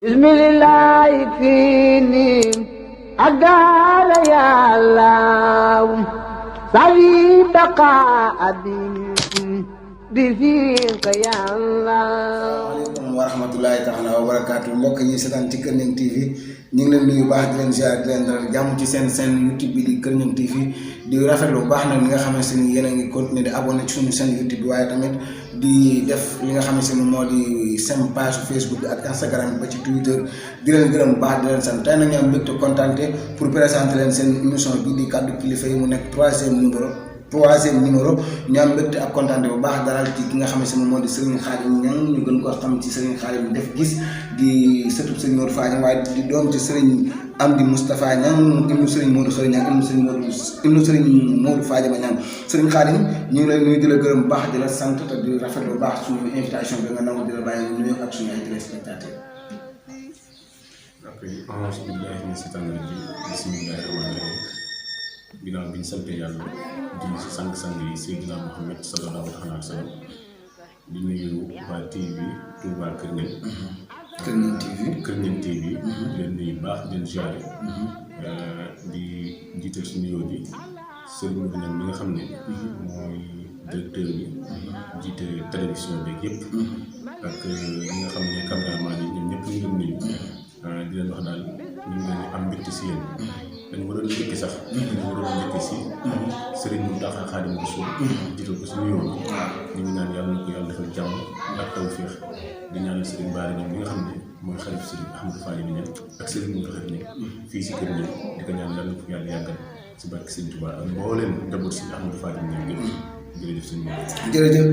bismillah fini agara ya Allah sawi baqa abin ya Allah. Assalamualaikum warahmatullahi taala wabarakatuh. Mbokk yi seetaan ci Kër Niang TV ñu ngi leen nuyu baax di leen ziar di leen dalal jàmm ci seen YouTube bi di Kër Niang TV di rafetlu baax na li nga xamante ni yéen a ngi continuer di abonné ci suñu seen YouTube bi waaye tamit di def li nga xamante ni moo di seen page Facebook bi ak Instagram ba ci Twitter di leen gërëm baax di leen sant tey nag ñu am mbégte kontaante pour présenter leen seen émission bi di Kaddouk Kilifayi mu nekk troisième numéro ñu am mbégte ak kontaante bu baax dalal ci ki nga xamante ni moo di Serigne Khadim Niang ñu gën koo xam ci Serigne Khadim def gis di sëtub Serigne Modou Faye waaye di doom ci Serigne Amdi Moustapha Niang ibnu Serigne Modou Khari Niang ibnu Serigne Modou Faye Niang Serigne Khadim ñu ngi lay nuyu di la gërëm bu baax di la sant te di rafet bu baax suñu invitation bi nga nangu di la bàyyi ñu nuyu ak suñu ay téléspectateurs. ok auzu billaahi mina shaytaani rajiim bismillaahi rahmaani rahiim ginnaaw bi ñu sant yàlla di sang-sang yi Seydina Muhammad sallallahu alayhi wa sallam di nuyu waa TV Touba Kër Niang. Kër Niang TV. di leen nuyu baax di leen ziare. di jiital suñu nuyoo bi Serigne Niang mi nga xam ne mooy directeur bi jiite télévision bi yëpp. ak ñi nga xam ne caméraman yi ñoom ñëpp ñu leen nuyu. di leen wax daal ñu ngi leen am mbégte si yéen. dañu waroon njëkk sax. dañu waroon njëkk si. Serigne Mountakha Khadim jiital ko suñu yoon. ñu ngi naan yàlla na ko yàlla defal jàmm ak tawfeex di ñaanal Serigne Bara Niang mi nga xam ne mooy xalif Serigne Ahmadou Fadi Niang ak Serigne Modou Khari Niang fii si Kër Niang di ko ñaan yàlla na ko yàlla yàggal si barke Serigne Touba ak mbooleem njaboot si Ahmadou Fadi Niang yëpp. jërëjëf sëñ bi.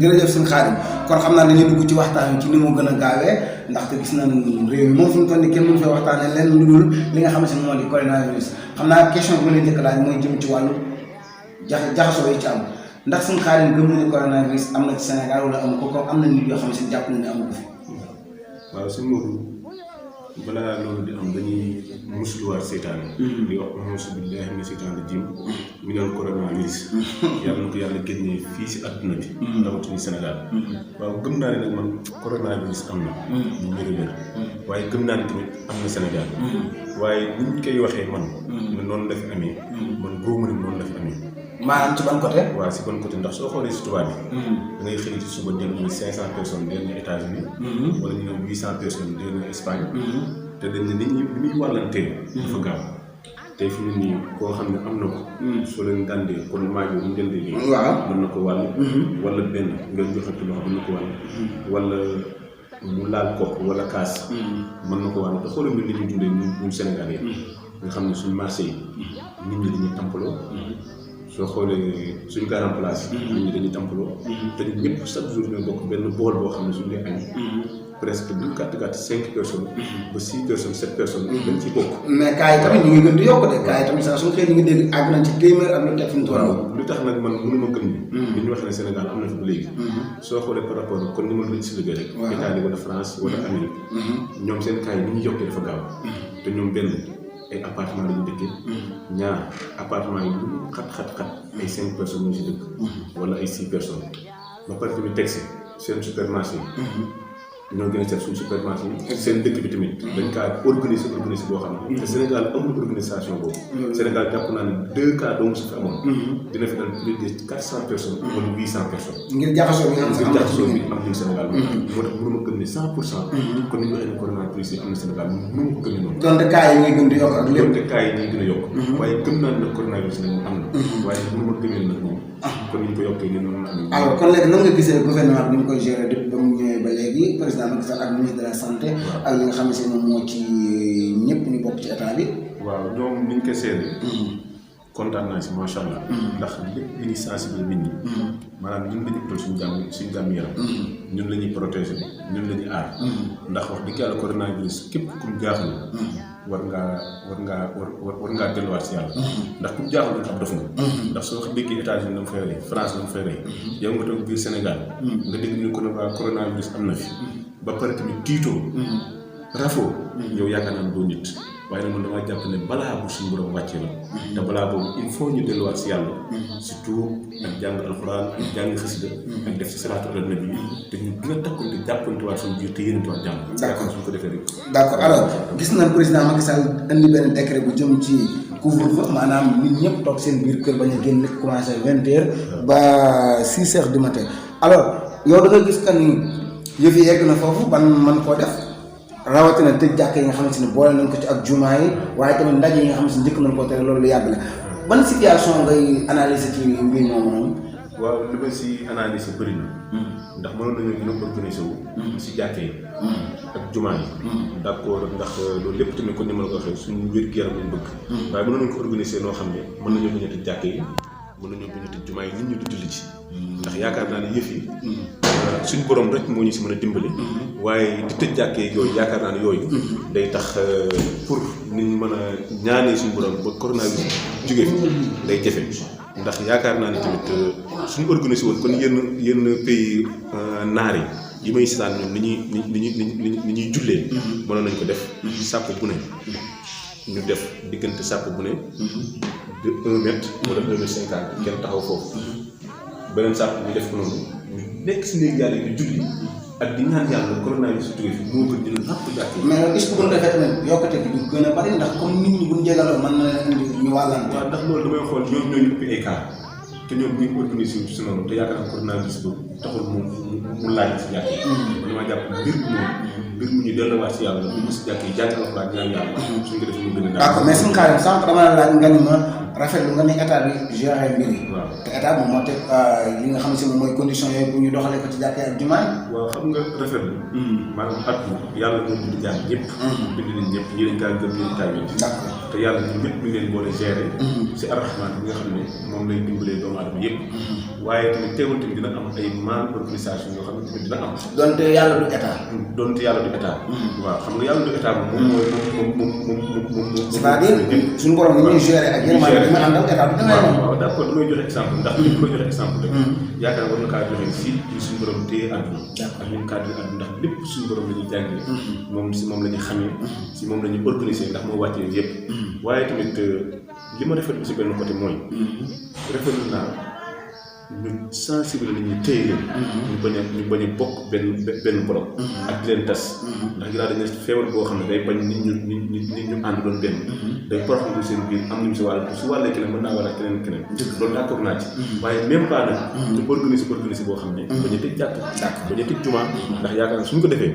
jërëjëf sëñ Khadim kon xam naa dañuy dugg ci waxtaan wi ci ni mu gën a gaawee ndaxte gis nañ réew mi moom fi mu toll nii kenn mënu fee waxtaanee lenn lu dul li nga xamante ne moo di coronavirus xam naa question bi ma leen njëkk laaj mooy jëm ci wàllu jaxasoo yi ci am ndax sëñ Khadim gëm na ni coronavirus am na ci Sénégal wala am ko comme am na nit yoo xam ne jàpp nañ ne amu ko fi. waaw sëñ Modou balaa loolu di am dañuy musluwaat seytaane di wax auzu billaahi mina seytaani rajiim minal coronavirus yàlla na ko yàlla génnee fii si àdduna bi rawatina Sénégal waaw gëm naa ne nag man coronavirus am na mu wér waaye gëm naa ne tamit am na Sénégal waaye ni ñu koy waxee man noonu la fi amee man góobu ne noonu la fi amee maanaam ci ban côté. waaw si ban côté ndax soo xoolee si tubaab bi da ngay xëy ci suba dégg ñu 500 personnes dégg ñu États-Unis wala ñu ne 800 personnes dégg ñu Espagne te dañ ne nit ñi li muy wàllantee dafa gaaw tey fi mu nii koo xam ne am na ko soo leen gàndee kon maajo mu jëndee lii mën na ko wàll wala benn nga joxati loxo mën na ko wàll wala mu laal kopp wala kaas mën na ko wàll te xoolal nit ñi dundee ñun Sénégal yi nga xam ne suñu marché yi nit ñi dañuy tampaloo soo xoolee suñu garan place nit ñi dañuy tampaloo te ñun ñëpp chaque jour ñoo bokk benn bool boo xam ne suñu dee añ presque bu gàtt 5 personnes ba 6 personnes 7 personnes dañ ci bokk. mais cas yi tamit ñu ngi gën di yokk de cas yi tamit sax suñu xëy ñu ngi dégg àgg nañ ci téeméer ak lu teg fi mu toll. lu tax nag man mënuma gëm ni li ñu wax ne Sénégal am na fi ba léegi soo xoolee par rapport kon ni ma la expliqué rek Italie wala France wala Amérique ñoom seen cas yi ni ñu yokkee dafa gaaw te ñoom benn ay appartement la ñu dëkkee ñaar appartement yi lu xat ay 5 personnes ñu si dëkk wala ay 6 personnes ba pare tamit teg si seen supermarché ñoo gën a seet suñu supermarché yi seen dëkk bi tamit dañ kaa organiser boo xam ne te Sénégal amul organisation boobu Sénégal jàpp naa ne 2 cas doomu su fi amoon dina fi dal plus de 400 personnes wala 800 personnes ngir jaxasoo bi am ñun Sénégal moo tax mënuma gëm ne 100% kon ni ñu waxee ne coronavirus yi am na Sénégal mënuma ko gëmee noonu donte cas yi ñuy gën di yokk ak lépp donte cas yi ñuy gën a yokk waaye gëm naa ne nag coronavirus nag am na waaye mënuma gëmee nag moom kon ni ñu ko yokkee ne noonu la amee alors kon léegi nan nga gisee gouvernement bi ni mu koy gérer depuis ba mu ñëwee ba léegi président Macky Sall ak ministre de la santé ak li nga xam ne moom moo ci ñëpp ñu bokk ci état bi. waaw ñoom ni ñu ko seetlee. kontaan naa si macha allah. ndax lépp li ñuy sensibiliser nit ñi. maanaam ñun la ñu utal suñu jàmm yaram. ñun la ñuy protéger ñun la ñuy aar. ndax wax dëgg yàlla coronavirus képp ku mu jaaxal. war ngaa delluwaat si yàlla. ndax ku mu jaaxal nga ab dof nga. ndax soo déggee États-Unis la mu fay rey France la mu fay rey. yow nga toog biir Sénégal. nga dégg ñu coronavirus am na fi. ba pare tamit tiitoo. rafoo yow yaakaar naa ne doo nit waaye nag man damaa jàpp ne balaa bu suñu borom wàccee la te balaa boobu il faut ñu delluwaat si yàlla surtout ak jàng alxuraan ak jàng xasida ak def si salaatu ala nabi te ñu gën a takkante jàppantewaat suñu biir te yéenantewaat jàmm d'accord suñu ko defee rek d'accord alors gis nañ président Macky Sall indi benn décret bu jëm ci couvre-feu maanaam nit ñëpp toog seen biir kër bañ a génn commencé 20h ba 6h du matin alors yow da nga gis que ni yëf yi yegg na foofu ban mën koo def rawatina tëj jàkk yi nga xamante ni boole nañ ko ci ak jumaa yi waaye tamit ndaje yi nga xamante ni njëkk nañ koo tere loolu lu yàgg la ban situation ngay analyser ci mbir moomu noonu. waaw li ma si analyser bëri na ndax mënoon nañoo gën a organiser wu si jàkk yi ak jumaa yi d'accord ndax loolu lépp tamit kon ni ma la ko waxee suñu wér-gu-yaram lañ bëgg waaye mënoon nañ ko organiser noo xam ne mën nañoo bañ a tëj jàkk yi mën nañoo bañ a tëj jumaa yi nit ñi du julli ci ndax yaakaar naa ne yëf yi suñu borom rek moo ñu si mën a dimbali waaye di tëj jàkkee yooyu yaakaar naa ne yooyu day tax pour nit ñi mën a ñaanee suñu borom ba coronavirus jóge fi day jafe ndax yaakaar naa ne tamit suñu organisé woon kon yenn pays naar yi may seetaan ñoom ni ñuy jullee mënoon nañ ko def sàpp bu ne ñu def diggante sàpp bu ne de 1 mètre wala 1 mètre 50 kenn taxaw foofu beneen sàpp ñu def ko noonu ñu nekk si néeg yàlla di julli ak di ñaan yàlla coronavirus jóge fi moo gën dina napp jàkk mais nag est-ce que bu ñu defee tamit yokkute gi du gën a bari ndax comme nit ñi bu ñu jégaloo mën na leen indi ñu wàllante. waaw ndax loolu damay xool ñoom ñoo ñu ëpp ay cas te ñoom ñu ngi organisé wu si noonu te yaakaar naa coronavirus boobu taxul mu laaj si jàkk yi. man damaa jàpp mbir mi moom mbir mu ñu delluwaat si yàlla ñu si jàkk yi jàng alxuraan ñaan yàlla suñu ko defee mu gën a. d'accord mais suñu xaalis sànq dama la laaj nga ni ma rafetlu nga ne état bi géré mbir yi. waaw te état moom moo teg li nga xam si moom mooy condition yooyu bu ñu doxalee ko ci jàkkee ak jumaa yi. waaw xam nga rafetlu. maanaam àdduna yàlla moo bind jaam ñëpp. bind nañ ñëpp ñi dañ kaa gëm ñi dañ kaa wér. d'accord te yàlla ñun ñëpp ñu leen boole géré. si arrahman bi nga xam ne moom lay dimbalee doomu aadama yëpp. waaye tamit teewul tamit dina am ay mal organisation yoo xam ne tamit dina am. donte yàlla du état. donte yàlla du état. waaw xam nga yàlla du état moom mooy moom. c'est-à-dire suñu borom ni ñuy géré ak yéen maanaam dina àndal état bi. waaw d'accord damay joxe exemple ndax li ma joxe exemple rek. yaakaar war na kaa joxe si suñu borom téye àdduna. ak ñun cadre àdduna ndax lépp suñu borom la ñuy jàngee. moom si moom la ñuy xamee. si moom la ñuy organiser ndax moo wàccee yëpp. waaye tamit li ma rafetlu si benn côté mooy. rafetlu naa ñu sensibiliser nit ñi téye leen. ñu bañ a bokk benn bloc. ak di leen tas. ndax ginnaaw dañu ne feebar boo xam ne day bañ nit ñu ànd doon benn. day poroxal seen biir am nañu si wàll su wàllee keneen mën naa war a keneen. loolu d'accord naa ci. waaye même pas nag. ñu organiser boo xam ne. bañ a tëj jàkk. bañ a tëj jumaa. ndax yaakaar naa suñ ko defee.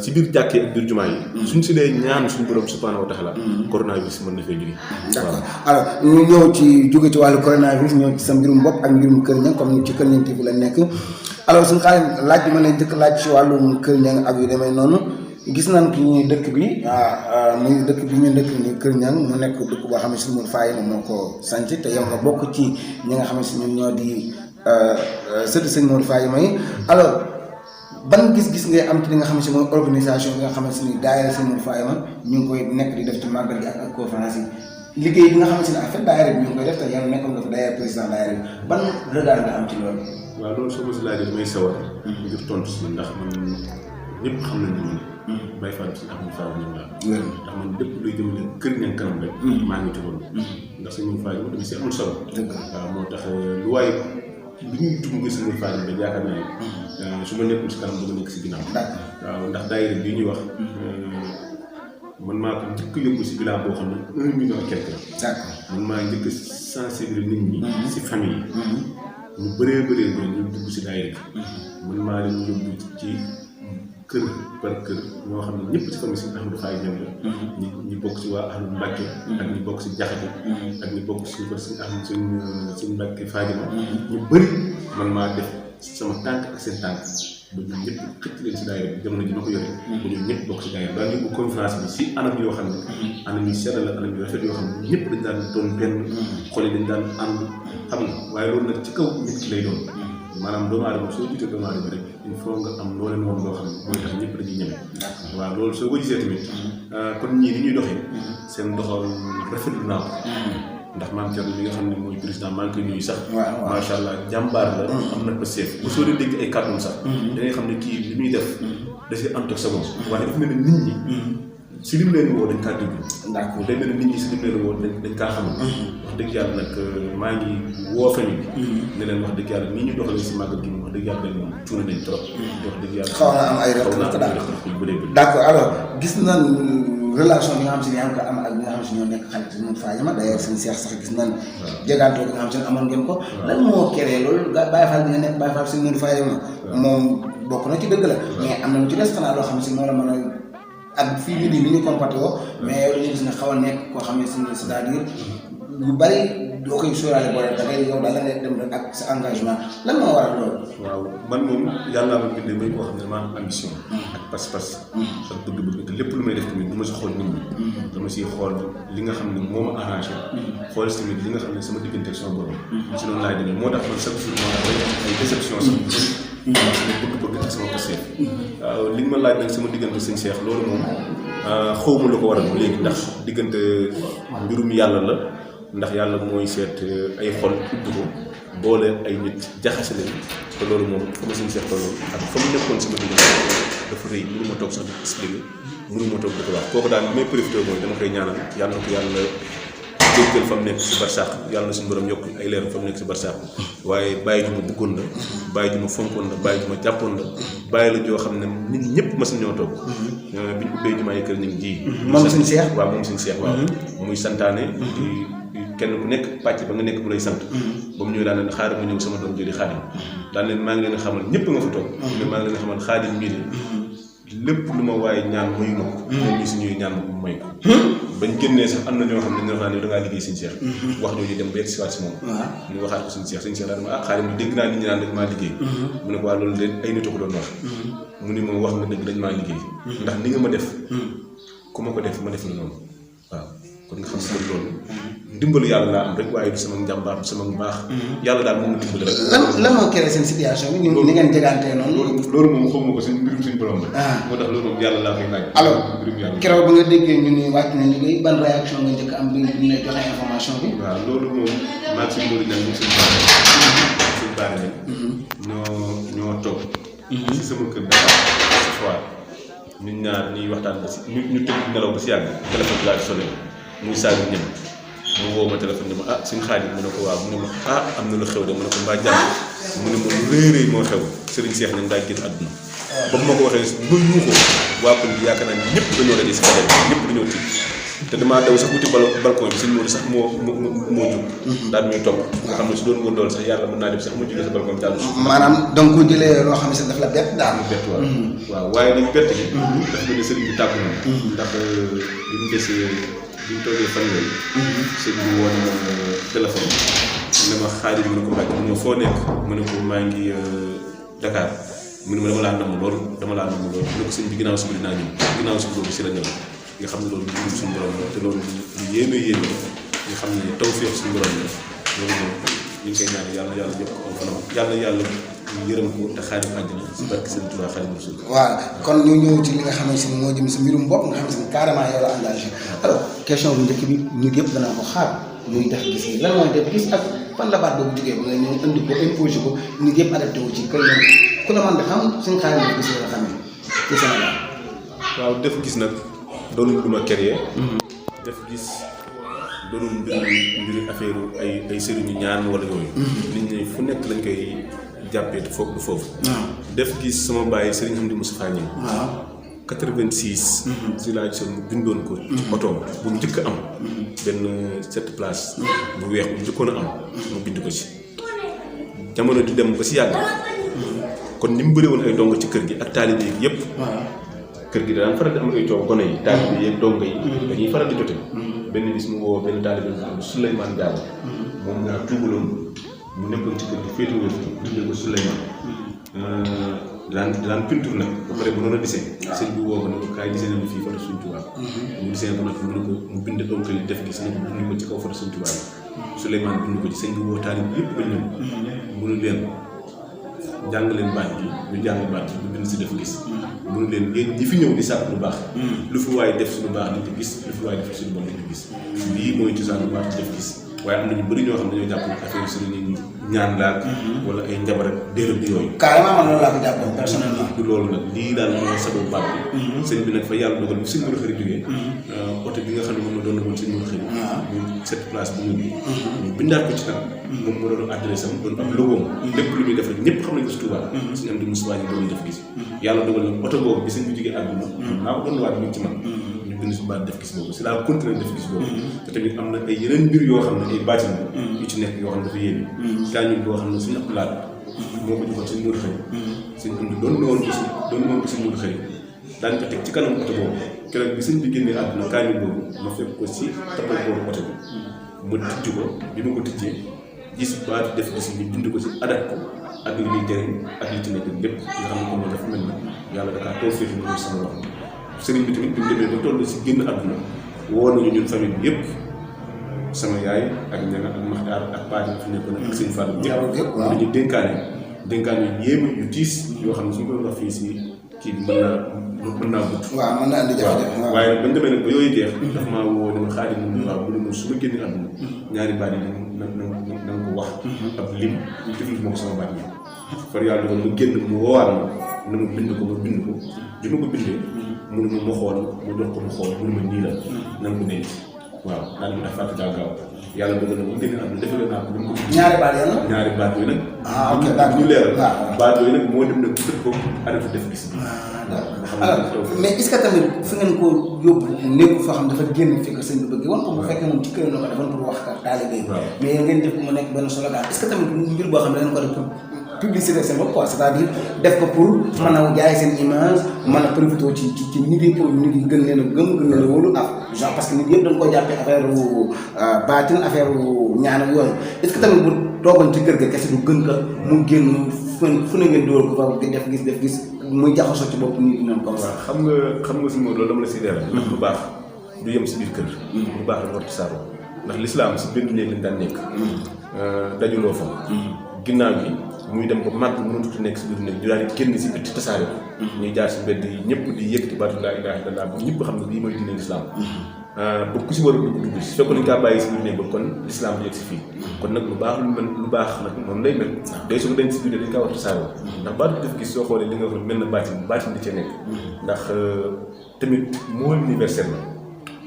si biir jàkkee ak biir jumaa yi. suñ si dee ñaan suñu borom subhanahu wa taala. coronavirus mën na fee jóge. d'accord alors ñu ñëw ci jóge ci wàllu coronavirus ñëw ci sa mbirum bopp ak mbirum Kër Niang comme ci Kër Niang TV la nekk alors suñu xaalis laaj bi ma lay dëkk laaj ci wàllum Kër Niang ak yu demee noonu gis nañ ki ñuy dëkk bi muy dëkk bi ñu dëkk ni Kër Niang mu nekk dëkk boo xam ne si Kilifayi moom moo ko sanc te yow nga bokk ci ñi nga xam ne si ñun ñoo di sëti sëñ Kilifayi may alors ban gis-gis ngay am ci li nga xam ne si mooy organisation bi nga xam ne si ni daayira sëñ Kilifayi ma ñu ngi koy nekk di def ci màggal gi ak conférence yi liggéey bi nga xamante ne en fait daayira bi ñu ngi koy def te yow nekkoon nga fa daayira président daayira bi ban regard nga am ci loolu. waaw loolu soo ko si laajee damay sawar. ngir tontu si ndax man ñëpp xam nañ ne Baye Fall si am faaw ñëw laa. ndax man lépp luy jëmale Kër Niang kanam rek. maa ngi ci woon. ndax suñu faay moom tamit si amul solo. waaw moo tax lu waaye lu ñuy dugg nga suñu faay rek yaakaar naa ne su ma nekkul si kanam du ma nekk si ginnaaw. waaw ndax daayira bii ñuy wax. man maa ko njëkk a yóbbu si bilan boo xam ne 1 million quelque la. d'accord man maa njëkk a sensibiliser nit ñi. si famille yi. ñu bëree ñu dugg si daayira bi. man maa leen yóbbu ci kër par kër ñoo xam ne ñëpp si famille si Ahmadou Faye ñoom la. ñi bokk si waa Ahmadou Mbacke. ak ñi bokk si Jaxate. ak ñi bokk si kër si Ahmadou suñu Mbacke Fadima. ñu bëri man maa def sama tànk ak seen tànk. ba ñun ñëpp xëcc leen si daayira bi jamono ji ma ko yore. ba ñun ñëpp bokk si daayira daal yóbbu conférence bi si anam yoo xam ne. anam yu sell la anam yu rafet yoo xam ne ñëpp dañ daan doon benn. xol yi dañ daan ànd xam nga waaye loolu nag ci kaw nit ki lay doon. maanaam doomu aadama soo jiitee doomu aadama rek il faut nga am loo leen woon loo xam ne mooy tax ñëpp dañuy ñeme. waaw loolu soo ko gisee tamit. kon ñii ni ñuy doxee. seen doxal rafetlu naa ko. ndax maam Thierno mi nga xam ne mooy président maa ngi koy nuyu sax. macha allah jàmbaar la. am na ko seef bu soo dee dégg ay kàddoom sax. da ngay xam ne kii li muy def. da si ànd ak sa bopp. waaye dafa mel ne nit ñi. si lim leen woo dañ kaa dégg. d'accord day mel ni nit ñi si lim leen woo dañ kaa xamul. wax dëgg yàlla nag maa ngi woo famille bi. ne leen wax dëgg yàlla nii ñu doxalee si màggal gi wax dëgg yàlla dañ moom tuuna nañ trop. wax dëgg yàlla xaw na am ay rëq d'accord alors gis nañ relation bi nga xam si ne yaa ngi ko am ak ñi nga xam si ñoo nekk xarit si moom Fadiama d'ailleurs seen seex sax gis nañ jégaantoo bi nga xam si ne amoon ngeen ko lan moo créé loolu Baye Fall bi nga nekk Baye Fall si Modou Fadiama moom bokk na ci dëgg la mais am na lu ci des xanaa loo xam si moo la mën a ak fii nit ñi ñu comporté woo mais yow dañuy gis ne xaw a nekk koo xam ne c'est-à-dire lu bari doo koy sóoraale boole da ngay yow daal la ngay dem rek ak sa engagement lan moo waral loolu. waaw man moom yàlla ma bindee may koo xam ne dama am ambition. ak pas-pas. ak bëgg-bëgg te lépp lu may def tamit du ma si xool nit ñi. dama siy xool li nga xam ne moo ma arrangé. xool si tamit li nga xam ne sama diggante ak sama borom. si noonu laay demee moo tax man chaque jour moo tax ay déception sama bëgg-bëgg ak sama passé. waaw li nga ma laaj nag sama diggante sëñ Cheikh loolu moom xawma lu ko waral ba léegi ndax diggante mbirum yàlla la. ndax yàlla mooy seet ay xol ubbi ko boole ay nit jaxase leen te loolu moom fa ma suñu seet loolu ak fa mu nekkoon sama diggante dafa rëy mënu ma toog sax di expliquer mënu ma toog di ko wax kooku daal li may profité mooy dama koy ñaanal yàlla na ko yàlla jéggal fa mu nekk si barsàq yàlla na suñu borom yokk ay leer fa mu nekk si barsàq waaye bàyyi ju ma bëggoon la bàyyi ju ma fonkoon la bàyyi ju ma jàppoon la bàyyi la joo xam ne nit ñëpp mas nañoo toog bi ñu ubbee jumaa yi kër ñu ngi ji moom suñu seex waaw moom suñu seex waaw muy santaane kenn ku nekk pàcc ba nga nekk mu lay sant ba mu ñëwee daan leen xaaral ma ñëw sama doom jëli Khadim daan leen maa ngi leen xamal ñëpp nga fa toog maa ngi leen xamal Khadim mii de lépp lu ma waaye ñaan mayu ma ko moom ñi si ñuy ñaan ma ko may ko bañ génnee sax am na ñoo xam ne dañu wax ne da ngaa liggéey suñu Cheikh wax ñooñu dem ba yegg si waat si moom ñu waxaat ko suñu Cheikh daal ma Khadim dégg naa nit ñi naan dañ maa liggéey mu ne ko waa loolu de ay nit a ko doon wax mu ne moom wax nga dëgg dañ maa liggéey ndax ni nga ma def ku ma ko def ma def na noonu waaw kon nga xam ne loolu ndimbalu yàlla laa am rek waaye du sama njàmbaar du sama mbaax yàlla daal moom la dimbali rek. lan moo créé seen situation bi. ni ngeen jegantee noonu. loolu moom xaw ma ko suñ mbirum suñu borom la. moo tax loolu moom yàlla laa koy laaj. alors mbirum yàlla keroog ba nga déggee ñu ni wàcc na liggéey ban réaction nga njëkk am bi ñu lay joxe information bi. waaw loolu moom maa ngi suñu Modou Niang moom suñu baare lañ. ñoo toog. si sama kër Dakar ce soir ñun ñaar ñuy waxtaan ba si ñu tëdd nelaw ba si yàgg téléphone bi laa sonné muy saaga ñëm mu woo ma téléphone ne ma suñu Khadim mu ne ko waaw mu ne ma am na lu xew de mu ne ko mbaa jàmm mu ne ma lu rëy moo xew Serigne Cheikh nañ daa génn àdduna ba mu ma ko waxee ba yuuxoo waa kon bi yaakaar naa ñëpp dañoo daje si kaw ñëpp dañoo tiit te damaa daw sax wuti balcon bi suñu Modou sax moo jug daal ñuy topp nga xam ne su doon woon dool sax yàlla mën naa def sax mu jógee sa balcon bi daal maanaam donc ko jëlee loo xam ne sax daf la bett daal bett waaw waaye nag bett gi daf mel ne Serigne bi tàggu na ndax bi mu desee bi ñu toogee fan yooyu sëñ bi woo na ma téléphone ne ma Khadim mu ne ko mbàcc mu ne foo nekk mu ne ko maa ngi Dakar mu ne ma dama laa namm loolu mu ne ko sëñ bi ginnaaw suba dinaa ñëw ginnaaw suba boobu si la ñëw nga xam ne loolu lu suñu borom la te loolu lu yéeme nga xam ne tawfeex suñu borom la loolu moom ñu ngi koy ñaan yàlla yokk ko fanam yàlla yërëm ko te xaarim àddina si barke sëñ Tuubaa Xaadimu Rasuul. waaw kon ñu ñëw ci li nga xamante ne moo jëm si mbirum bopp nga xamante ne carrément yow la engagé alors question bu njëkk bi nit yëpp danaa ko xaar muy def gis yi lan mooy def gis ak fan la baat boobu jógee ba nga ñëw indi ko imposé ko nit yëpp adapté wu ci kër ku la man de xam suñ xaarim def gis la xamee ci Sénégal. waaw def gis nag doonul lu ma créé. def gis doonul mbiri affaire ay sëriñu ñaan wala yooyu. nit ñi fu nekk lañ koy jàppee te foog du foofu. def gis sama bàyyi Serigne Amdi Moustapha Niang. waaw 86. si laa gisoon mu bindoon ko. ci otoom bu mu njëkk a am. benn 7 place. bu weex bu njëkkoon a am. mu bind ko ci. jamono di dem ba si yàgg. kon ni mu bëri woon ay dongo ci kër gi ak taalibe yi yëpp. kër gi daan faral di am ay coow gone yi taalibe yi ak dongo yi. dañuy faral di jote. benn bis mu woo benn taalibe bu am Souleymane Diallo. moom moo tuubaloon mu nekkoon ci kër gi féetewoo fi tuddee ko Souleymane. daan peinture nag ba pare bu noonu a disee. sëñ bi woo ko ne ko kaay disee nañu fii foto Sëñ Tuubaa. mu disee ko nag mu bind oncle yi def gis ne ko bind ko ci kaw foto Sëñ Tuubaa bi. Souleymane bind ko ci sëñ bi woo taalibe yëpp ba ñëw. mënu leen jàng leen baat bi ñu jàng baat bi ñu bind si def gis. mënu leen yéen ñi fi ñëw di sàkk lu baax. lu fi waaye def si lu baax di ci gis lu fi waaye def si lu bon di ci gis. lii mooy cosaanu baat def gis. waaye am na ñu bëri ñoo xam ne dañoo jàpp ne affaire sëriñ yi ñaan laal wala ay njabar ak déerab bi yooyu carrément man loolu laa ko jàppoon personnellement du loolu nag lii daal mooy sababu baat bi sëñ bi nag fa yàlla dogal bi sëñ Modou Khari jógee oto bi nga xam ne moom la doon na woon sëñ Modou Khari ñu cette place bu ñu bindaat ko ci nag moom moo doon adresse am doon am logoom lépp lu muy def rek ñëpp xam nañ ko si Touba suñu am di Moussa ñi doon def gis yàlla dogal nag oto boobu bi sëñ bi jógee àdduna naa ko doon waat ñu ci man ñu bind si baat def gis boobu si daal continuer def gis boobu te tamit am na ay yeneen mbir yoo xam ne ay baatin yu ci nekk yoo xam ne dafa yéene kaamil boo xam ne suñu ab laat moo ko joxoon sëñ Modou Khari sëñ am di doon woon ko sëñ Modou Khari daan ko teg ci kanam oto boobu keroog bi sëñ bi génnee àdduna kaamil boobu ma fekk ko si tapal boobu oto bi ma tijj ko bi ma ko tijjee gis baat def gis ñu bind ko si adat ko ak li muy jëriñ ak li ci nekk lépp nga xam ne ko dafa mel na yàlla dakaa toog féetu ñu sama wax sëriñ bi tamit bi mu demee ba toll si génn àdduna woo nañu ñun famille bi yëpp sama yaay ak ñana ak maxtaar ak paati fi nekkoon ak sëñ Fall ñëpp dañu dénkaane yu yéeme yu tiis yoo xam ne suñu koy wax fii si kii bi mën naa gudd waaw mën naa andi jafe-jafe waaye nag bañ demee nag ba yooyu jeex dafa maa woo ne ma Khadim mu waaw mu ne ma su ma génnee àdduna ñaari baat yi na nga ko wax ab lim defal ma ko sama baat yi far yàlla dogal ma génn mu woowaat ma na ma bind ko bi ma ko bindee mu ne ma xool mu jox ko mu xool mu ne ma nii la na nga ko denc waaw daal di def fàtte daa gaaw yàlla dogal na mu génne àdduna defale naa ko ko ñaari baat yàlla ñaari baat yooyu nag ok d'accord ñu leeral baat yooyu nag moo dem nag bu tëdd ko arrêté def gis mais est-ce que tamit fi ngeen ko yóbbu nekku foo xam dafa génn fi ko sëñ bi bëgg woon ko bu fekkee moom ci kër la ko defoon pour wax ka taalibe yi mais ngeen def ko mu nekk benn slogan est-ce que tamit mbir boo xam ne dañ ko def pour publicité seen bopp quoi c'est-à-dire def ko pour mën a jaay seen image mën a profité ci nit yi pour nit yi gën leen a gëm gën leen a wóolu ah genre parce que nit yëpp dañ ko jàppee affaire baatin affaire ñaan ak yooyu est-ce que tamit bu toogoon ci kër ga kese du gën ka mu génn fu ne ngeen dóor ko fa def gis muy jaxasoo ci bopp nit ñi noonu comme ça. xam nga si loolu dama la si leeral. ndax lu baax du yem si biir kër. lu baax la war a saaro ndax lislaam si benn néeg lañ daan nekk. dajuloo fa. ginnaaw gi muy dem ba màgg mënut a nekk si biir néeg ñu daal di génn si bitti tasaare ko. ñuy jaar si mbedd yi ñëpp di yëkkati baatu laa ilaaha illallaah ba ñëpp xam ne lii mooy diine lislaam. ba ku si war a dugg si fekkoon nañ kaa bàyyi si biir néeg ba kon lislaam du yegg si fii. kon nag lu baax nag moom lay mel. day soog a denc si biir dañ kaa war a tasaaroo. ndax baatu def gis soo xoolee li nga wax mel na baatin di cee nekk. ndax tamit moo universel la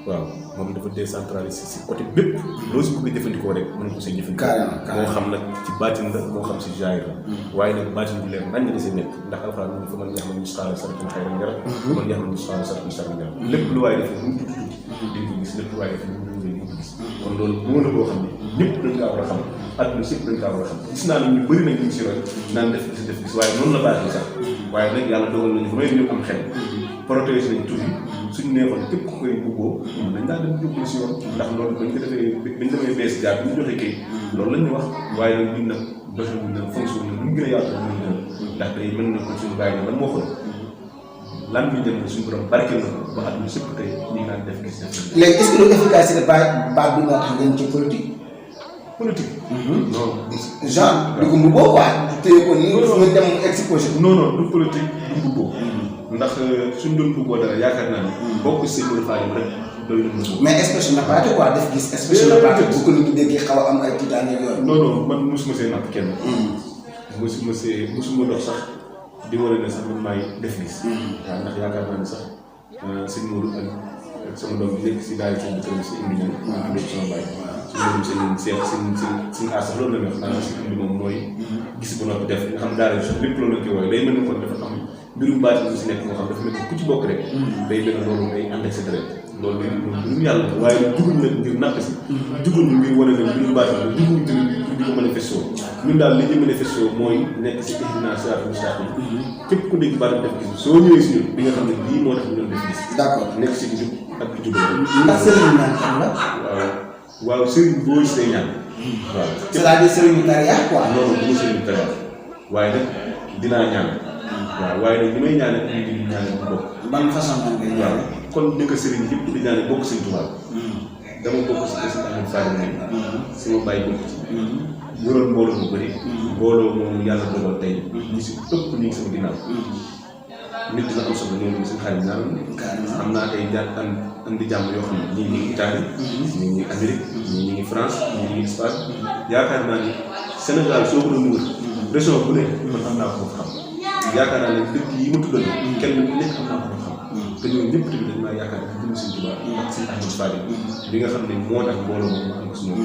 waaw moom dafa décentralisé si côté bépp loo si bëgg a jëfandikoo rek mën nga ko see jëfandikoo. moo xam nag ci baatin la moo xam si jaayir la. waaye nag baatin bu leer nañ la see nekk ndax alxuraan mu fa mën ñax ma ñu xaaral saratan xayran yara mën ñax ma ñu xaaral saratan saratan yara lépp lu waaye def mu tuuti di ko gis lépp lu waaye def mu di ko gis kon loolu moo la boo xam ne ñëpp dañ kaa war a xam àdduna si dañ kaa war a xam gis naa ne ñu bëri nañ ñu si roy naan def gis waaye noonu la baatin sax waaye nag yàlla dogal nañu may ñu am xel protéger nañ tuuti suñu neexoon képp ku koy buggoo dañ daan dem jublu si yoon ndax loolu bañ ko defee bañ demee bees jaar bi ñu joxe kii loolu lañ ñu wax waaye nag ñun nag doxe wuñ nag fonction na lu mu gën a yaatu ñu gën ndax tey mën na ko suñu bàyyi lan moo xool lan ñu dem suñu borom barkeel na ko ba àdduna sëpp tey ñu ngi naan def gis léegi est-ce que loolu efficacité baat bi moo tax ngeen ci politique non genre di ko mbubboo quoi téye ko nii nga dem exposé non du politique du mbubboo ndax suñ doon bëggoo dara yaakaar naa ni bokk si Modou Khadim rek doy na mbubboo mais espèce na pratique quoi def gis espèce na pratique bu ko nit ñi déggee xaw a am ay tiitaange yooyu non man mosuma see napp kenn mosuma dox sax di wane ne sax man maay def gis waaw ndax yaakaar naa ni sax sëñ Modou ak sama doom bi nekk si daal seen bi si indi ñan am sama bàyyi suñu seen aar sax loolu la ñu wax daanaka si indi moom mooy gis ba noppi def nga xam daal lépp loolu la koy wooye day mel ni kon dafa am mbirum baatin bu si nekk moo xam dafa mel ni ku ci bokk rek day mel ne loolu ngay ànd ak sa deret loolu day mbirum yàlla la waaye dugul nag ngir napp si dugul ñu ngir wane ne mbirum baatin la dugul tamit pour di ko manifesto ñun daal li ñu manifesto mooy nekk si ihdina siraatal mustaqiim képp ku dégg baatin def gis soo ñëwee si ñun di nga xam ne lii moo tax ñu doon def gis d'accord nekk si jub ak jubal ndax sëriñ ñaan xam la waaw sëriñ boo gis day ñaan waaw c'est-à-dire sëriñu tariya quoi non du ma sëriñu tariya waaye nag dinaa ñaan waaw waaye nag li may ñaane am di ñaane bu bokk ban façon man ngay waaw kon ni ko sëriñ yëpp di ñaane bokk sëriñ Tuubaa dama bokk si kër si Ahmed Farim ne sama bàyyi bokk ci yoroon mbooloo mu bëri mbooloo moom yàlla dogal tey ñi si ëpp ñu ngi sama ginnaaw nit dina am soxla ñoom seen xarit ñaanal am naa ay am di jàmm yoo xam ne ñii ñu ngi Italie ñii ñu ngi Amérique ñii ñu ngi France ñii ñu ngi Espagne yaakaar naa ni Sénégal soo ko doon wër région bu ne man am naa ko xam yaakaar naa ne dëkk yi ma tuddal kenn ku nekk am naa ko xam te ñoom ñëpp tamit dañ maa yaakaar ne dina seen tubaab ak seen Ahmadou Fadi bi nga xam ne moo tax mbooloo moom mu am ko si moom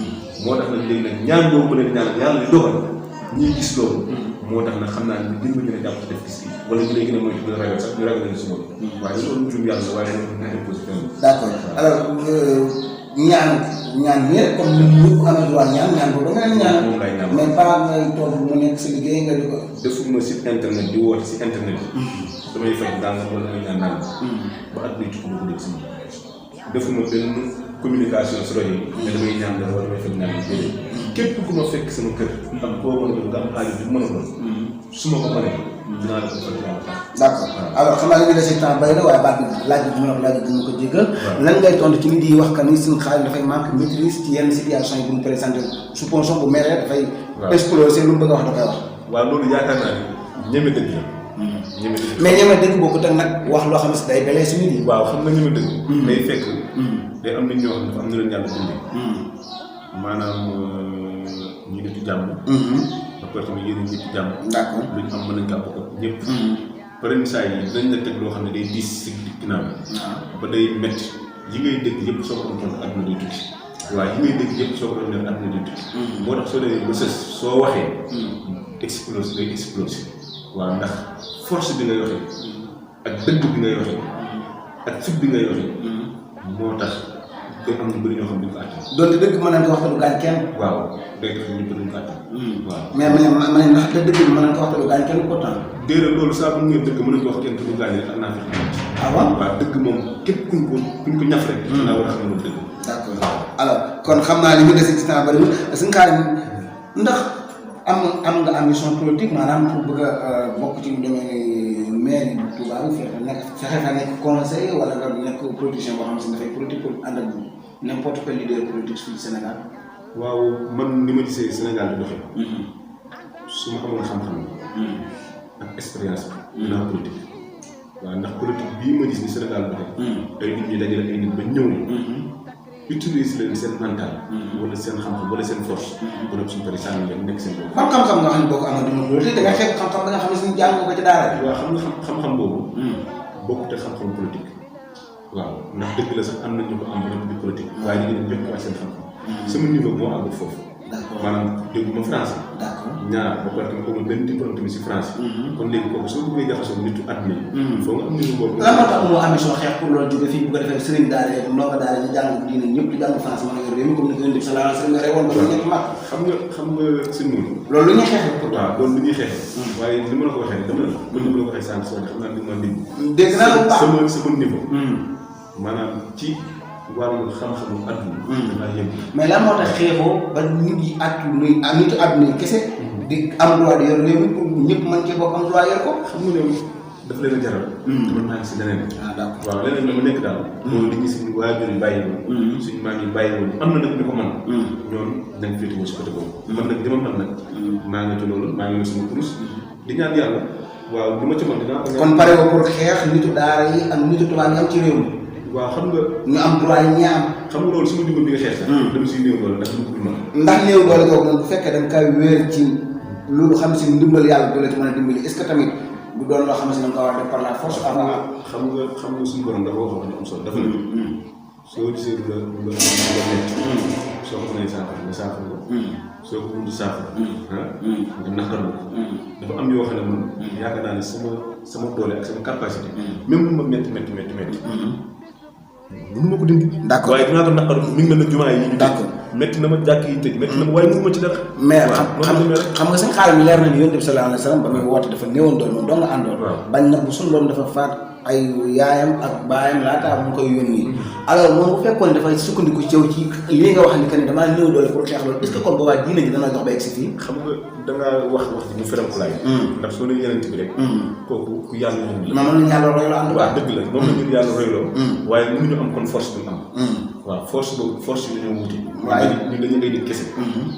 moo tax nag léegi nag ñaan boobu leen ñaan yàlla di dogal ñuy gis loolu moo tax nag xam naa ne gën nga jàpp ci def gis gi wala ñu lay gën a moytu gën a ragal sax ñu ragal leen si moom waaye loolu jum yàlla waaye na imposé d'accord alors ñaan ñëpp comme ni ñu amee droit ñaan boobu da nga leen ñaan moom lay ñaan mais pas ngay toog mu nekk sa liggéey nga di ko defuma si internet di woote si internet bi damay fay daal wala damay ñaan daal ba at bi tukki bu dégg si moom defuma benn communication si rajo yi mais damay ñaan dara wala damay fay ñaan déedéet képp ku ma fekk sama kër am koo mën a doon nga am aajo bi mën a doon su ma ko mënee dinaa la ko fa dinaa la d'accord alors xam naa li ñu dese temps bay na waaye baat bi laaj bi mu laaj dina ko jégal lan ngay tontu ci nit yi wax que ni suñu xaalis dafay manque maîtrise ci yenn situation yi bu ñu présenté supposition bu meree dafay exploser lu mu bëgg a wax da koy wax waaw loolu yaakaar naa ne ñeme dëgg la ñeme dëgg mais ñeme dëgg boo ko teg nag wax loo xam ne si day belee si nit yi waaw xam nga ñeme dëgg day fekk day am nit ñoo xam ne dafa am na leen yàlla bindee maanaam ñu nit jàmm ba pare tamit yéen ñëpp jàmm d'accord lu ñu am mën nañ kaa bokk ñëpp pare saa yi dañ la teg loo xam ne day diis si ginnaaw ba day métti yi ngay dégg yëpp soo ko doon àdduna day tukki waaye yi ngay dégg yëpp soo ko doon def àdduna day tukki moo tax soo demee ba sës soo waxee explose day explose waaw ndax force bi ngay waxee ak dëgg bi ngay waxee ak fit bi ngay waxee moo tax day am ñu bëri ñoo xam ne duñ ko àttan donte dëgg mën nañ ko wax te du gaañ kenn waaw day tax ñu bëri duñ ko àttan waaw mais ma ne ndax dëgg bi mën nañ ko wax te du gaañ kenn pourtant déedéet loolu saa bu ngeen dëgg mën nañ ko wax kenn te du gaañ rek ak naa fi ah bon waaw dëgg moom képp kuñ ko ñaf rek naa war a xam ne loolu dëgg d'accord alors kon xam naa li ñu dese ci temps bëriwul suñu Khadim ndax am nga ambition politique maanaam pour bëgg a bokk ci lu demee ni maire bu Touba bu fexe fa nekk conseil wala nga nekk politicien boo xam ne dafay politique pour ànd ak n'importe quel leader politique fii Sénégal. waaw man ni ma gisee Sénégal di doxee. su ma amoon xam-xam ak expérience bi. dinaa politique. waaw ndax politique bii ma gis ni Sénégal doxee. ay nit ñi dajale ay nit ba ñëw ni utiliser leen seen mental. wala seen xam-xam wala seen force. ba nag suñu paree sànni leen nekk seen bopp. ban xam-xam nga xam ne boo ko amoon dina politique da nga fekk xam-xam da nga xam ne suñu jàng ko ci daara bi. waaw xam nga xam-xam boobu. bokkut ak xam-xam politique. waaw ndax dëgg la sax am na ñu ko am ba di politique. waaye ñu ngi leen seen xam-xam. sama niveau moo àggul foofu. d'accord maanaam dégguma français. d'accord ñaar ba pare tamit amul benn diplôme tamit si français. kon léegi kooku soo bëggee jaxasoo nitu àdduna yi. foo nga am niveau boobu. lan moo tax amoo ambition xeex pour loolu jóge fii bu ko defee sëriñ daara yeeg ndongo daara ñu jàng diine ñëpp di jàng français mën a yor réew mi comme ni ko indi sallallahu alayhi wa sallam rewoon ba ñu ñetti mag. xam nga seen moom. loolu lu ñuy xeexee pour waaw loolu lu ñuy xeexee. waaye li ma la ko waxee dama la ko ni ma la ko waxee sànq soo xam naa ne ma dégg. dégg naa la bu baax sama niveau. maanaam ci wàllu xam-xamu àdduna. damaa yëngu. mais lan moo tax xeexoo ba nit yi nitu àdduna yi kese. di am droit yor réew mi pour ñëpp mën cee bokk am droit yor ko. xam nga ne daf leen a jaral. man maa ngi si leneen. ah d'accord waaw leneen la ma nekk daal. loolu li ñu suñu waajur yi bàyyi woon. suñu maam yi bàyyi woon am na nag ñu ko mën. ñoom dañ féetewoo si côté boobu. man nag li ma mën nag. maa ngi ci loolu maa ngi la suñu kurus. di ñaan yàlla. waaw li ma ci mën dinaa ko ñaan. kon pare woo pour xeex nitu daara yi ak nitu tubaab yi am ci réew mi. waaw xam nga. ñu am droit yi ñi am. xam nga loolu su ma digoon bi nga xeex sax. dama siy néew doole ndax lu ko mën. ndax néew doole googu nag bu fekkee da nga koy wéer ci loolu xam si ndimbal yàlla du la ci mën a dimbali est-ce que tamit du doon loo xam si da nga ko war a def par la force. xam nga suñu borom dafa wax wax ñu am solo dafa ne. soo gisee lu la métti. soo ko mënee saafara nga saafara ko. soo ko mënul saafara. nga naqarlu ko. dafa am yoo xam ne man yaakaar naa ne sama doole ak sama capacité. même lu ma métti. mënu ma ko dindi. d'accord waaye dinaa ko naqar mi ngi mel ne jumaa yi ñu. d'accord métti na ma jàkk yi tëj métti na ma waaye mënu ma ci dara. mais xam nga seen xaalis leer na ni Yonent bi sallallahu alayhi wa sallam ba muy woote dafa néewoon doole moom doo nga àndoon. bañ nag bu suñu doon dafa faat ay yaayam ak baayam laataa mu koy yónni. alors moom bu fekkoon dafay sukkandiku ci yow ci lii nga wax ni que ni damaa néew doole pour xeex loolu est-ce que kon boobaa diine ji dana dox ba egg si fii. xam nga dangaa wax ji mu feram ko laay. ndax soo nee Yonent bi rek. kooku ku yàlla moom la. moom la ñu yàlla royloo en tout cas. dëgg la moom la ñu yàlla royloo. waaye mënuñu am kon force bu am. waaw force yi dañoo wuti. waaye ñun dañu ay nit kese.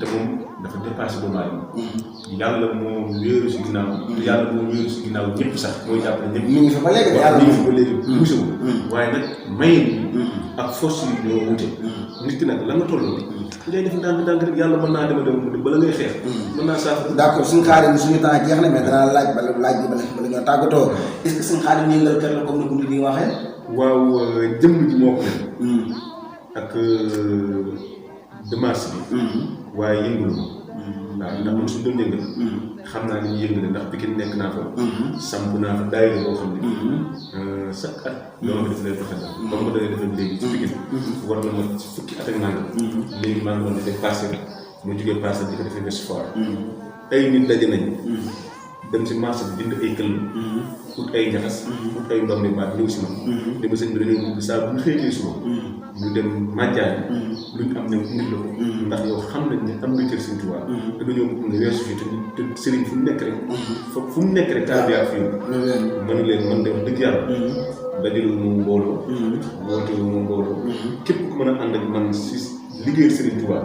te moom dafa dépassé doomu aadama. yàlla moo wéeru si ginnaaw. te yàlla moo wéeru si ginnaaw ñëpp sax mooy jàppale ñëpp. ñu ngi fi ba léegi yàlla ñu ngi fi ba léegi poussé wu. waaye nag mayin ak force yi ñoo wute. nit ki nag la nga toll. ngay def ndànk rek yàlla mën naa dem bala ngay xeex. mën naa saafara. d'accord suñu Khadim suñu temps jeex na mais danaa laaj bala ñoo tàggatoo est-ce que suñu Khadim yëngal kër la comme ni ko nit ñi waxee. waaw jëmm ji moo ko def. ak démarche bi. waaye yëngalu ko. waaw ndax man suñu doon yëngal. xam naa ni ñu yëngale ndax Pikine nekk naa fa. samp naa fa daayira boo xam ne. chaque at. loolu nga def lay doxal. comme que da ngay defal léegi ci Pikine. war na ma ci fukki at ak nangam. léegi maa ngi doon defee passé mu jógee passé di ko defee West Foire. ay nit daje nañ. dem si marché bi bind ay këll. ut ay njaxas. ut ay ndox mi baat ñëw si man. dem sëñ bi dañoo bëgg saa bu ñu xëyee suba. ñu dem màjjaani. luñ am ñëw indil la ko. ndax yow xam nañ ne am nga cër Sëñ Tuubaa. te dañoo bëgg nga weesu fii te sëriñ fu mu nekk rek. fu mu nekk rek tarbiya fii. mën leen man de wax dëgg yàlla. dajalu mu mbooloo. wootewu mu mbooloo. képp ku mën a ànd ak man si liggéeyal Serigne Touba.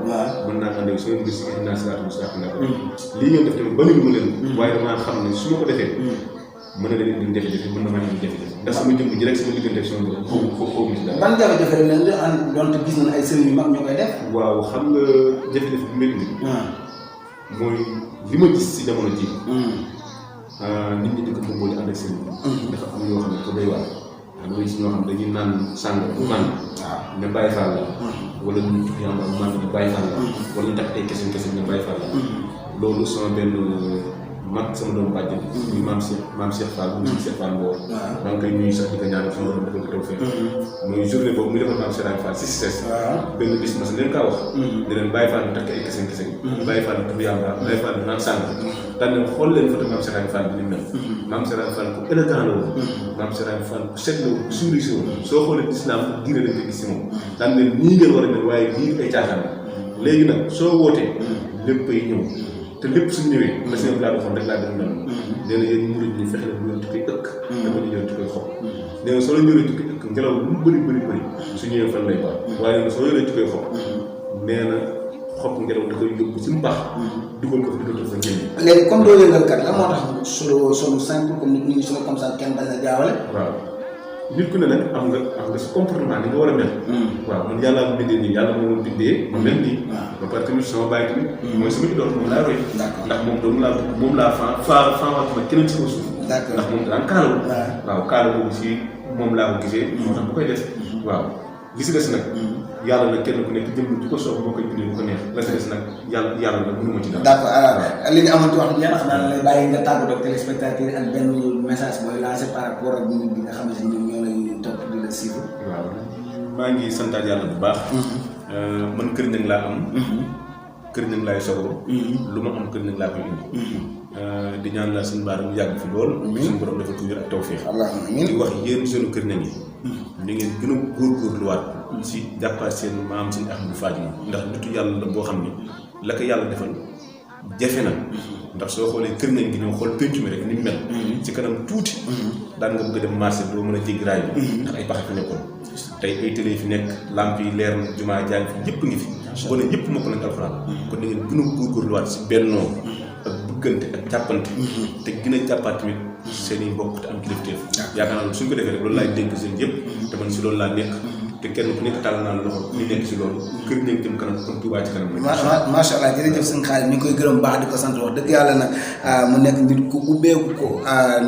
mën naa ànd ak soo gis si naa si laata mu saako naa ko. lii ngeen def tamit bëri na ma leen. waaye damaa xam ne su ma ko defee. mën na leen indi jafe-jafe mën na maa indi jafe-jafe ndax sama jëmm ji rek sama diggante ak sama borom foofu mu ci dara. ban jafe-jafe la leen di ànd donte gis nañ ay sëriñ yu mag ñoo koy def. waaw xam nga jafe-jafe bu métti mooy li ma gis si jamono ji. nit ñi di ko bëggoon ànd ak sëriñ dafa am yoo xam ne ko doy waar. xam nga si ñoo xam dañuy naan sàng man ne bàyyi faal la wala ñu yàmba man ne bàyyi faal la wala ñu takk ay kese ne bàyyi faal la loolu sama benn mag sama doom bàjjen muy maam Cheikh Fall mu si Cheikh Fall Mbow maa ngi koy nuyu sax di ko ñaanal sama doom dafa ko taw fee muy journée boobu muy defal maam Cheikh Fall si ses benn bis ma si leen kaa wax di leen bàyyi faal bi takk ay kese bàyyi faal bi tudd yàmba bàyyi faal bi naan sàng daan leen xool leen photo maam Cheikh Fall bi ni mel maam Cheikh Fall ku élégant la woon maam Cheikh Fall ku set la woon ku suuri si woon soo xoolee islam diine lañ ko gis si moom daan leen nii ngeen war a mel waaye lii ay caaxaan la léegi nag soo wootee lépp ay ñëw te lépp suñu ñëwee la si laa waxoon rek laa def noonu nee na yéen murid ñi fexe la bu leen tukki ëkk dama ñu ñëw tukki xob nee na soo la ñëwee tukki ëkk ngelaw lu mu bëri su ñëwee fan lay baax waaye nee na soo yoree tukki xob nee na xob ngelaw da koy yóbbu si mbaax dugal ko fi dugal fa njëriñ léegi comme doo yëngal kat la moo tax solo simple comme nit ñi solo comme ça kenn bañ a jaawale waaw nit ku ne nag am nga sa comportement ni nga war a mel. waaw man yàlla ma bindee nii yàlla moo ma bindee ma mel nii. ba pare tamit sama bàyyi tamit. mooy sama idole moom laa roy. ndax moom doomu laa faawatuma keneen sama suuf. ndax moom daan kaalawu. waaw kaalawu si moom laa ko gisee. moo tax bu koy def. waaw li si des nag. yàlla nag kenn ku nekk jëm ci ko soob moo koy bindee bu ko neex la si des nag yàlla nag mënuma ci dara. d'accord li ñu amoon ci waxtu bi yàlla xam naa lay bàyyi nga tàggatoo ak téléspectateur ak benn message booy lancé par rapport ak nit bi nga xamante ni ñoom ñoo lay topp di la suivre. waaw maa ngi santaat yàlla bu baax. man kër Niang laa am. kër Niang laay sogoo. lu ma am kër Niang laa koy indi. di ñaan la suñu baar mu yàgg fi lool. suñu borom dafa ko wér ak tawfeex. di wax yéen jeune kër Niang yi. li ngeen gën a góorgóorluwaat. si jàppaat seen maam suñu Ahmadou Fadima ndax nitu yàlla la boo xam ni la ko yàlla defal jafe na. ndax soo xoolee kër Niang gi ñëw xool penc mi rek ni mu mel. ci kanam tuuti. daan nga bëgg a dem marché doo mën a jéggi raay bi. ndax ay pax fi nekkoon. tey ay télé fi nekk lamp yi leer na jumaa jàng fi yëpp ngi fi. boo ne ñëpp mokk nañ alxuraan. kon da ngeen gën a góorgóorluwaat si bennoo ak bëggante ak jàppante. te gën a jàppaat tamit seen i mbokk te am kilifteef. yaakaar naa suñ ko defee rek loolu laay dénk seen yëpp. te man si loolu laa nekk. te kenn ku nekk tàll naa loxo ñu nekk si loolu kër Niang jëm kanam kon Touba ci kanam la. macha allah jërëjëf sëñ Khadim ñu ngi koy gërëm baax di ko sant wax dëgg yàlla nag mu nekk nit ku ubbeeku ko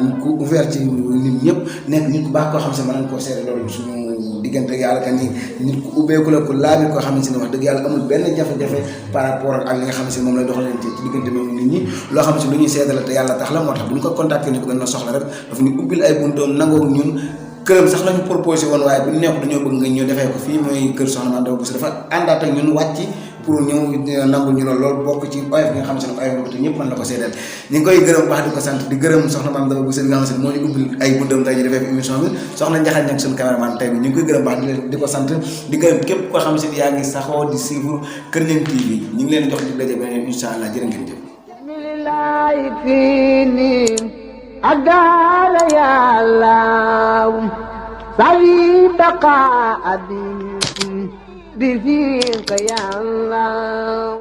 nit ku ouvert ci nit ñëpp nekk nit ku baax koo xam si mën nañ koo seere loolu suñu diggante yàlla ka ni nit ku ubbeeku la ku laabir koo xam ne wax dëgg yàlla amul benn jafe-jafe par rapport ak li nga xam ne moom lay doxalante ci diggante moom nit ñi loo xam ne lu ñuy seede la te yàlla tax la moo tax bu ñu ko contacté ni ko gën a soxla rek dafa ñu ubbil ay buntoom nangoo ñun këram sax lañu proposé woon waaye bu ñu nekk dañoo bëgg nga ñëw defee ko fii mooy kër Soxna Mame Daba Bousso dafa àndaat ak ñun wàcc pour ñëw nangul ñu loolu bokk ci oyof bi nga xam ne oyof te ñëpp mën la ko seedeel ñu ngi koy gërëm baax di ko sant di gërëm Soxna Mame Daba Bousso nga xam ne moo ñu ubbil ay buntam tey ñu defee ko émission bi soxna Njaxate nag suñu caméraman tey bi ñu ngi koy gërëm baax di ko sant di gërëm képp koo xam ne yaa ngi saxoo di suivre Kër Niang TV ñu ngi leen jox di daje beneen incha allah jërë ngeen jëf أدار يا الله سعيد قائدين بفيق يا الله